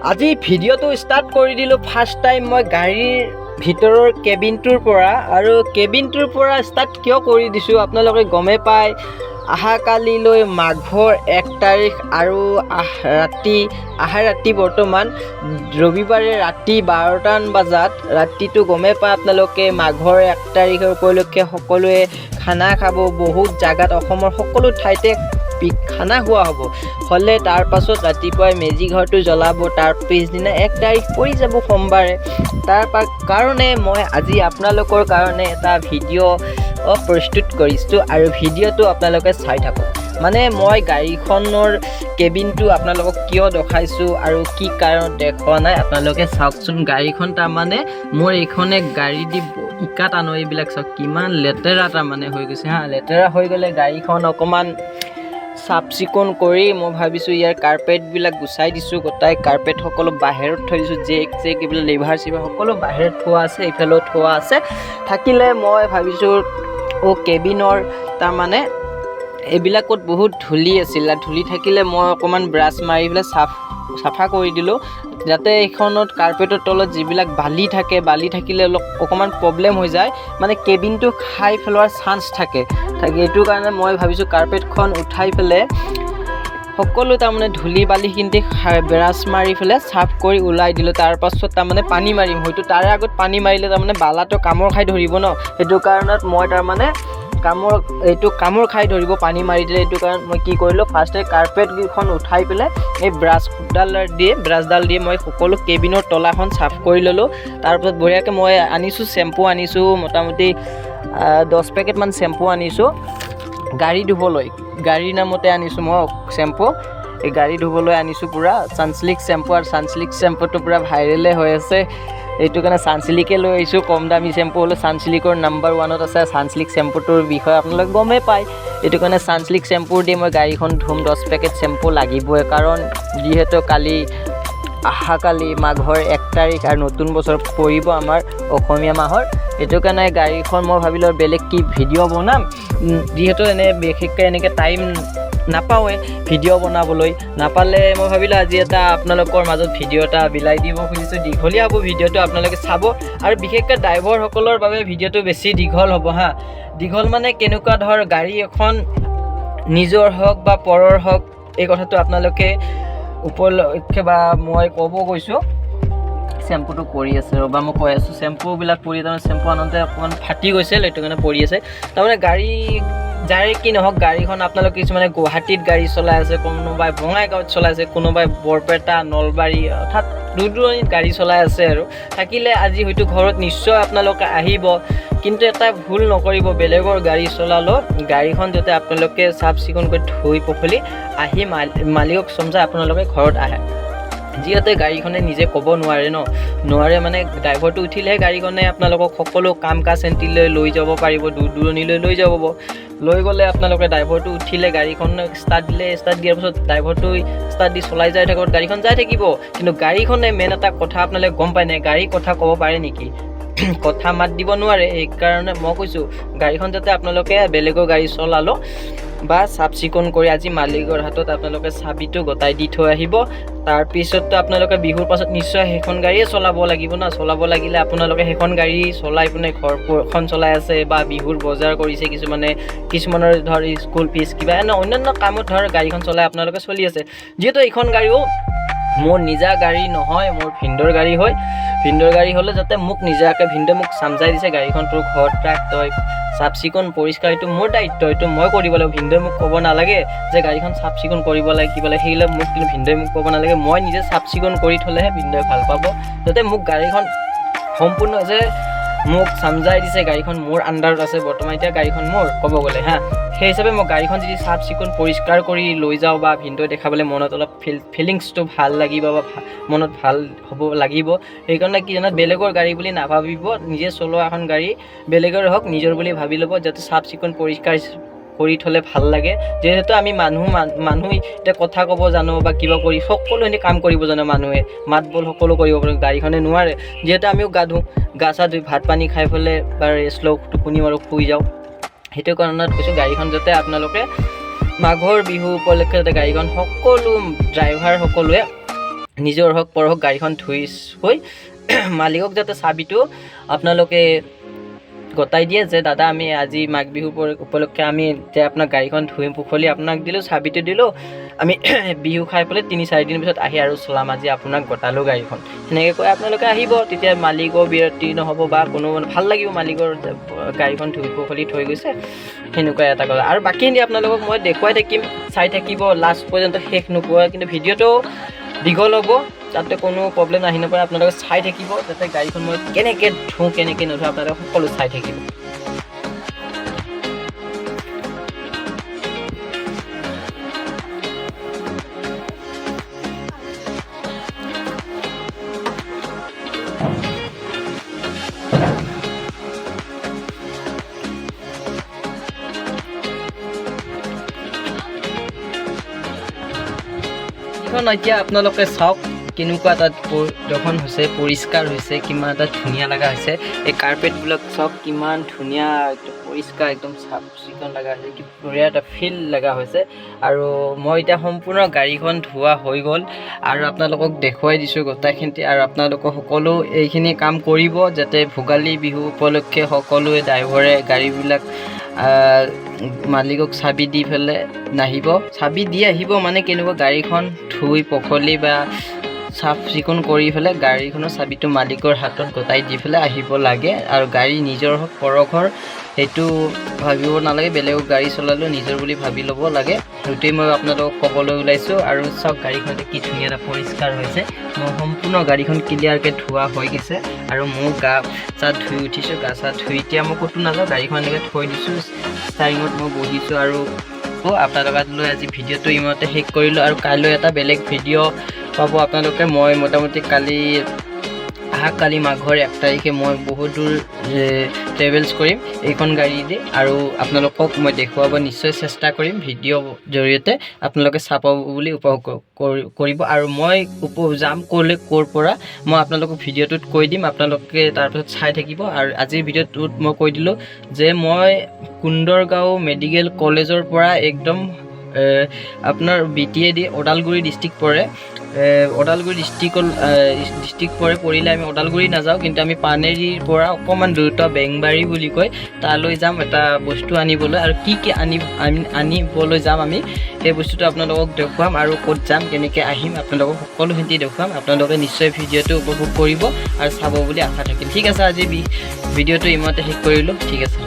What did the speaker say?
আজি ভিডিঅ'টো ষ্টাৰ্ট কৰি দিলোঁ। ফাৰ্ষ্ট টাইম মই গাড়ীৰ ভিতৰৰ কেবিনটোৰ পৰা। আৰু কেবিনটোৰ পৰা ষ্টাৰ্ট কিয় কৰি দিছোঁ, আপোনালোকে গমেই পায়। অহাকালিলৈ মাঘৰ 1 তাৰিখ আৰু ৰাতি, আহা ৰাতি, বৰ্তমান ৰবিবাৰে ৰাতি 12টামান বজাত ৰাতিটো গমেই পায় আপোনালোকে, মাঘৰ 1 তাৰিখৰ উপলক্ষে সকলোৱে খানা খাব। বহুত জেগাত, অসমৰ সকলো ঠাইতে খানা খোৱা হ'ব। হ'লে তাৰ পাছত ৰাতিপুৱাই মেজি ঘৰটো জ্বলাব। তাৰ পিছদিনা 1 তাৰিখ পৰি যাব সোমবাৰে। তাৰ কাৰণে মই আজি আপোনালোকৰ কাৰণে এটা ভিডিঅ' প্ৰস্তুত কৰিছোঁ আৰু ভিডিঅ'টো আপোনালোকে চাই থাকক। মানে মই গাড়ীখনৰ কেবিনটো আপোনালোকক কিয় দেখাইছোঁ আৰু কি কাৰণত দেখুওৱা নাই, আপোনালোকে চাওকচোন। গাড়ীখন তাৰমানে মোৰ এইখনে গাড়ী দি ইকা টানো। এইবিলাক চাওক, কিমান লেতেৰা তাৰমানে হৈ গৈছে। হা, লেতেৰা হৈ গ'লে গাড়ীখন অকণমান চাফ চিকুণ কৰি মই ভাবিছোঁ ইয়াৰ কাৰ্পেটবিলাক গুচাই দিছোঁ। গোটাই কাৰ্পেট সকলো বাহিৰত থৈ দিছোঁ। জেক চেক, এইবিলাক লিভাৰ চিভাৰ সকলো বাহিৰত থোৱা আছে, এইফালেও থোৱা আছে। থাকিলে মই ভাবিছোঁ, অ' কেবিনৰ তাৰমানে এইবিলাকত বহুত ধূলি আছিল আৰু ধূলি থাকিলে মই অকণমান ব্ৰাছ মাৰি পেলাই চাফা কৰি দিলোঁ, যাতে এইখনত কাৰ্পেটৰ তলত যিবিলাক বালি থাকে, বালি থাকিলে অলপ অকণমান প্ৰব্লেম হৈ যায়, মানে কেবিনটো খাই পেলোৱাৰ চান্স থাকে থাকে এইটো কাৰণে মই ভাবিছোঁ কাৰ্পেটখন উঠাই পেলাই সকলো তাৰমানে ধূলি বালিখিনি ব্ৰাছ মাৰি পেলাই চাফ কৰি ওলাই দিলোঁ। তাৰপাছত তাৰমানে পানী মাৰিম। হয়তো তাৰে আগত পানী মাৰিলে তাৰমানে বালাটো কামোৰ খাই ধৰিব ন। সেইটো কাৰণত মই তাৰমানে কামোৰ, এইটো কামোৰ খাই ধৰিব পানী মাৰি দিলে। এইটো কাৰণত মই কি কৰিলোঁ, ফাৰ্ষ্টে কাৰ্পেটকেইখন উঠাই পেলাই এই ব্ৰাছডাল দিয়ে মই সকলো কেবিনৰ তলাখন চাফ কৰি ল'লোঁ। তাৰপাছত বঢ়িয়াকৈ মই আনিছোঁ, চেম্পু আনিছোঁ, মোটামুটি 10 পেকেটমান চেম্পু আনিছোঁ গাড়ী ধুবলৈ। গাড়ীৰ নামতে আনিছোঁ মই চেম্পু। এই গাড়ী ধুবলৈ আনিছোঁ পূৰা চানচিল্ক চেম্পু। আৰু চানচিল্ক চেম্পুটো পূৰা ভাইৰেলে হৈ আছে, এইটো কাৰণে চানচিল্কে লৈ আহিছোঁ। কম দামী চেম্পু হ'লেও চানচিল্কৰ নাম্বাৰ ওৱানত আছে। চানচিল্ক চেম্পুটোৰ বিষয়ে আপোনালোকে গমেই পায়। এইটো কাৰণে চানচিল্ক চেম্পুৰ দি মই গাড়ীখন ধুম। 10 পেকেট চেম্পু লাগিবই, কাৰণ যিহেতু কালি, অহাকালি মাঘৰ 1 তাৰিখ আৰু নতুন বছৰ পৰিব আমাৰ অসমীয়া মাহৰ। এইটো কাৰণে গাড়ীখন মই ভাবিলোঁ বেলেগ কি ভিডিঅ' বনাম, যিহেতু এনে বিশেষকৈ এনেকৈ টাইম নাপাওঁৱে ভিডিঅ' বনাবলৈ। নাপালে মই ভাবিলোঁ আজি এটা আপোনালোকৰ মাজত ভিডিঅ' এটা বিলাই দিব খুজিছোঁ। দীঘলীয়া হ'ব ভিডিঅ'টো, আপোনালোকে চাব। আৰু বিশেষকৈ ড্ৰাইভাৰসকলৰ বাবে ভিডিঅ'টো বেছি দীঘল হ'ব। হা, দীঘল মানে কেনেকুৱা, ধৰ গাড়ী এখন নিজৰ হওক বা পৰৰ হওক, এই কথাটো আপোনালোকে উপলক্ষে বা মই ক'ব গৈছোঁ। চেম্পুটো পৰি আছে, ৰ'বা, মই কৈ আছোঁ। চেম্পুবিলাক পৰি, তাৰমানে চেম্পু আনোতে অকণমান ফাটি গৈছিল, সেইটো কাৰণে পৰি আছে। তাৰমানে গাড়ী যাৰে কি নহওক, গাড়ীখন আপোনালোকে, কিছুমানে গুৱাহাটীত গাড়ী চলাই আছে, কোনোবাই বঙাইগাঁৱত চলাই আছে, কোনোবাই বৰপেটা, নলবাৰী, অৰ্থাৎ দূৰ দূৰণিত গাড়ী চলাই আছে। আৰু থাকিলে আজি হয়তো ঘৰত নিশ্চয় আপোনালোকে আহিব। কিন্তু এটা ভুল নকৰিব, বেলেগৰ গাড়ী চলালেও গাড়ীখন যাতে আপোনালোকে চাফ চিকুণ কৰি ধুই পখলি আহি মালিকক চমজাই আপোনালোকে ঘৰত আহে। যিহেতু গাড়ীখনে নিজে ক'ব নোৱাৰে ন, নোৱাৰে মানে ড্ৰাইভাৰটো উঠিলেহে গাড়ীখনে আপোনালোকক সকলো কাম কাজ চেণ্টিলৈ লৈ যাব পাৰিব, দূৰ দূৰণিলৈ লৈ যাব। লৈ গ'লে আপোনালোকে ড্ৰাইভাৰটো উঠিলে গাড়ীখন ষ্টাৰ্ট দিলে, ষ্টাৰ্ট দিয়াৰ পাছত ড্ৰাইভাৰটো ষ্টাৰ্ট দি চলাই যাই থাকোঁতে গাড়ীখন যাই থাকিব। কিন্তু গাড়ীখনে মেইন এটা কথা আপোনালোকে গম পায় নাই, গাড়ী কথা ক'ব পাৰে নেকি? কথা মাত দিব নোৱাৰে। সেইকাৰণে মই কৈছোঁ, গাড়ীখন যাতে আপোনালোকে বেলেগৰ গাড়ী চলালেও বা চাফ চিকুণ কৰি আজি মালিকৰ হাতত আপোনালোকে চাবিটো গতাই দি থৈ আহিব। তাৰপিছততো আপোনালোকে বিহুৰ পাছত নিশ্চয় সেইখন গাড়ীয়ে চলাব লাগিব ন। চলাব লাগিলে আপোনালোকে সেইখন গাড়ী চলাই পিনে ঘৰখন চলাই আছে বা বিহুৰ বজাৰ কৰিছে কিছুমানে, কিছুমানৰ ধৰ স্কুল ফিজ, কিবা এনে অন্যান্য কামত ধৰ গাড়ীখন চলাই আপোনালোকে চলি আছে। যিহেতু এইখন গাড়ীও মোৰ নিজা গাড়ী নহয়, মোৰ ভিনদেউৰ গাড়ী হয়। ভিনদেউৰ গাড়ী হ'লে যাতে মোক নিজাকৈ ভিনদেউ মোক চমজাই দিছে, গাড়ীখন তোৰ ঘৰত ৰাখ, তই চাফ চিকুণ পৰিষ্কাৰ, এইটো মোৰ দায়িত্ব, এইটো মই কৰিব লাগিব। ভিনদেউৱে মোক ক'ব নালাগে যে গাড়ীখন চাফ চিকুণ কৰিব লাগে, কিবা লাগে, সেইবিলাক মোক কিন্তু ভিনদেউৱে মোক ক'ব নালাগে। মই নিজে চাফ চিকুণ কৰি থ'লেহে ভিনদেউৱে ভাল পাব। যাতে মোক গাড়ীখন সম্পূৰ্ণ যে মোক চমজাই দিছে, গাড়ীখন মোৰ আণ্ডাৰত আছে বৰ্তমান। এতিয়া গাড়ীখন মোৰ ক'ব গ'লে, হা, সেই হিচাপে মই গাড়ীখন যদি চাফ চিকুণ পৰিষ্কাৰ কৰি লৈ যাওঁ বা ভিনদেউ দেখাবলৈ মনত অলপ ফিলিংছটো ভাল লাগিব বা মনত ভাল হ'ব লাগিব। সেইকাৰণে কি জানা, বেলেগৰ গাড়ী বুলি নাভাবিব। নিজে চলোৱা এখন গাড়ী বেলেগৰ হওক, নিজৰ বুলি ভাবি ল'ব, যাতে চাফ চিকুণ পৰিষ্কাৰ কৰি থ'লে ভাল লাগে। যিহেতু আমি মানুহ মানুহ এতিয়া কথা ক'ব জানো বা কিবা কৰি সকলোখিনি কাম কৰিব জানো, মানুহে মাত বোল সকলো কৰিব পাৰোঁ, গাড়ীখনে নোৱাৰে। যিহেতু আমিও গা ধুওঁ, গা চা ধুই ভাত পানী খাই পেলাই বা ৰেষ্ট লওঁ, টোপনি মাৰোঁ, শুই যাওঁ। সেইটো কাৰণত কৈছোঁ, গাড়ীখন যাতে আপোনালোকে মাঘৰ বিহু উপলক্ষে যাতে গাড়ীখন সকলো ড্ৰাইভাৰ সকলোৱে নিজৰ হওক পৰ হওক গাড়ীখন ধুই গৈ মালিকক যাতে চাবিটো আপোনালোকে গতাই দিয়ে যে দাদা, আমি আজি মাঘ বিহু উপলক্ষে আমি যে আপোনাক গাড়ীখন ধুই পুখলি আপোনাক দিলোঁ, চাবিটো দিলোঁ, আমি বিহু খাই পেলাই 3-4 দিন পিছত আহি আৰু চলাম, আজি আপোনাক গতালোঁ গাড়ীখন, সেনেকৈ কৈ আপোনালোকে আহিব। তেতিয়া মালিকৰ বিৰক্তি নহ'ব বা কোনো ভাল লাগিব মালিকৰ যে গাড়ীখন ধুই পুখলি থৈ গৈছে, সেনেকুৱা এটা কথা। আৰু বাকীখিনি আপোনালোকক মই দেখুৱাই থাকিম, চাই থাকিব লাষ্ট পৰ্যন্ত, শেষ নোপোৱা। কিন্তু ভিডিঅ'টো দীঘল হ'ব, তাতে কোনো প্ৰব্লেম আহি নপৰে। আপোনালোকে চাই থাকিব যাতে গাড়ীখন মই কেনেকৈ ধুওঁ, কেনেকৈ নুধোঁ, আপোনালোকে সকলো চাই থাকিব। এইখন এতিয়া আপোনালোকে চাওক, কেনেকুৱা তাত প্ৰদৰ্শন হৈছে, পৰিষ্কাৰ হৈছে, কিমান এটা ধুনীয়া লগা হৈছে। এই কাৰ্পেটবিলাক চাওক, কিমান ধুনীয়া, একদম পৰিষ্কাৰ, একদম চাফ চিকুণ লগা হৈছে, কি বঢ়িয়া এটা ফিল লগা হৈছে। আৰু মই এতিয়া সম্পূৰ্ণ গাড়ীখন ধোৱা হৈ গ'ল আৰু আপোনালোকক দেখুৱাই দিছোঁ গোটেইখিনি। আৰু আপোনালোকক সকলো এইখিনি কাম কৰিব যাতে ভোগালী বিহু উপলক্ষে সকলোৱে ড্ৰাইভাৰে গাড়ীবিলাক মালিকক চাবি দি পেলাই নাহিব, চাবি দি আহিব। মানে কেনেকুৱা, গাড়ীখন ধুই পখলি বা চাফ চিকুণ কৰি পেলাই গাড়ীখনৰ চাবিটো মালিকৰ হাতত গতাই দি পেলাই আহিব লাগে। আৰু গাড়ী নিজৰ হওক পৰৰ, সেইটো ভাবিব নালাগে। বেলেগক গাড়ী চলালেও নিজৰ বুলি ভাবি ল'ব লাগে। সেইটোৱেই মই আপোনালোকক ক'বলৈ ওলাইছোঁ। আৰু চাওক, গাড়ীখন এতিয়া কি ধুনীয়া এটা পৰিষ্কাৰ হৈছে। মোৰ সম্পূৰ্ণ গাড়ীখন ক্লিয়াৰকৈ ধোৱা হৈ গৈছে আৰু মোৰ গা চা ধুই উঠিছোঁ। গা চা ধুই এতিয়া মই ক'তো নাযাওঁ, গাড়ীখন এনেকৈ থৈ দিছোঁ, ষ্টাৰিঙত মই বহিছোঁ। আৰু আপোনালোকলৈ আজি ভিডিঅ'টো ইমানতে শেষ কৰিলোঁ আৰু কাইলৈ এটা বেলেগ ভিডিঅ' পাব আপোনালোকে। মই মোটামুটি কালি, অহাকালি মাঘৰ 1 তাৰিখে মই বহুত দূৰ ট্ৰেভেলছ কৰিম এইখন গাড়ী দি আৰু আপোনালোকক মই দেখুৱাব নিশ্চয় চেষ্টা কৰিম ভিডিঅ' জৰিয়তে। আপোনালোকে চাব বুলি উপভোগ কৰিব। আৰু মই যাম ক'লৈ, ক'ৰ পৰা, মই আপোনালোকক ভিডিঅ'টোত কৈ দিম, আপোনালোকে তাৰপিছত চাই থাকিব। আৰু আজিৰ ভিডিঅ'টোত মই কৈ দিলোঁ যে মই কুন্দৰগাঁও মেডিকেল কলেজৰ পৰা একদম আপোনাৰ বিটিএডি ওদালগুৰি ডিষ্ট্ৰিক্ট পৰে। ওদালগুৰি ডিষ্ট্ৰিক্ট পৰে, পৰিলে আমি ওদালগুৰি নাযাওঁ, কিন্তু আমি পানেৰীৰ পৰা অকণমান দূৰত্ব বেংবাৰী বুলি কয়, তালৈ যাম এটা বস্তু আনিবলৈ। আৰু কি কি আনিবলৈ যাম আমি, সেই বস্তুটো আপোনালোকক দেখুৱাম আৰু ক'ত যাম, কেনেকৈ আহিম, আপোনালোকক সকলোখিনি দেখুৱাম। আপোনালোকে নিশ্চয় ভিডিঅ'টো উপভোগ কৰিব আৰু চাব বুলি আশা থাকিল। ঠিক আছে, আজি ভিডিঅ'টো ইমানতে শেষ কৰিলোঁ। ঠিক আছে।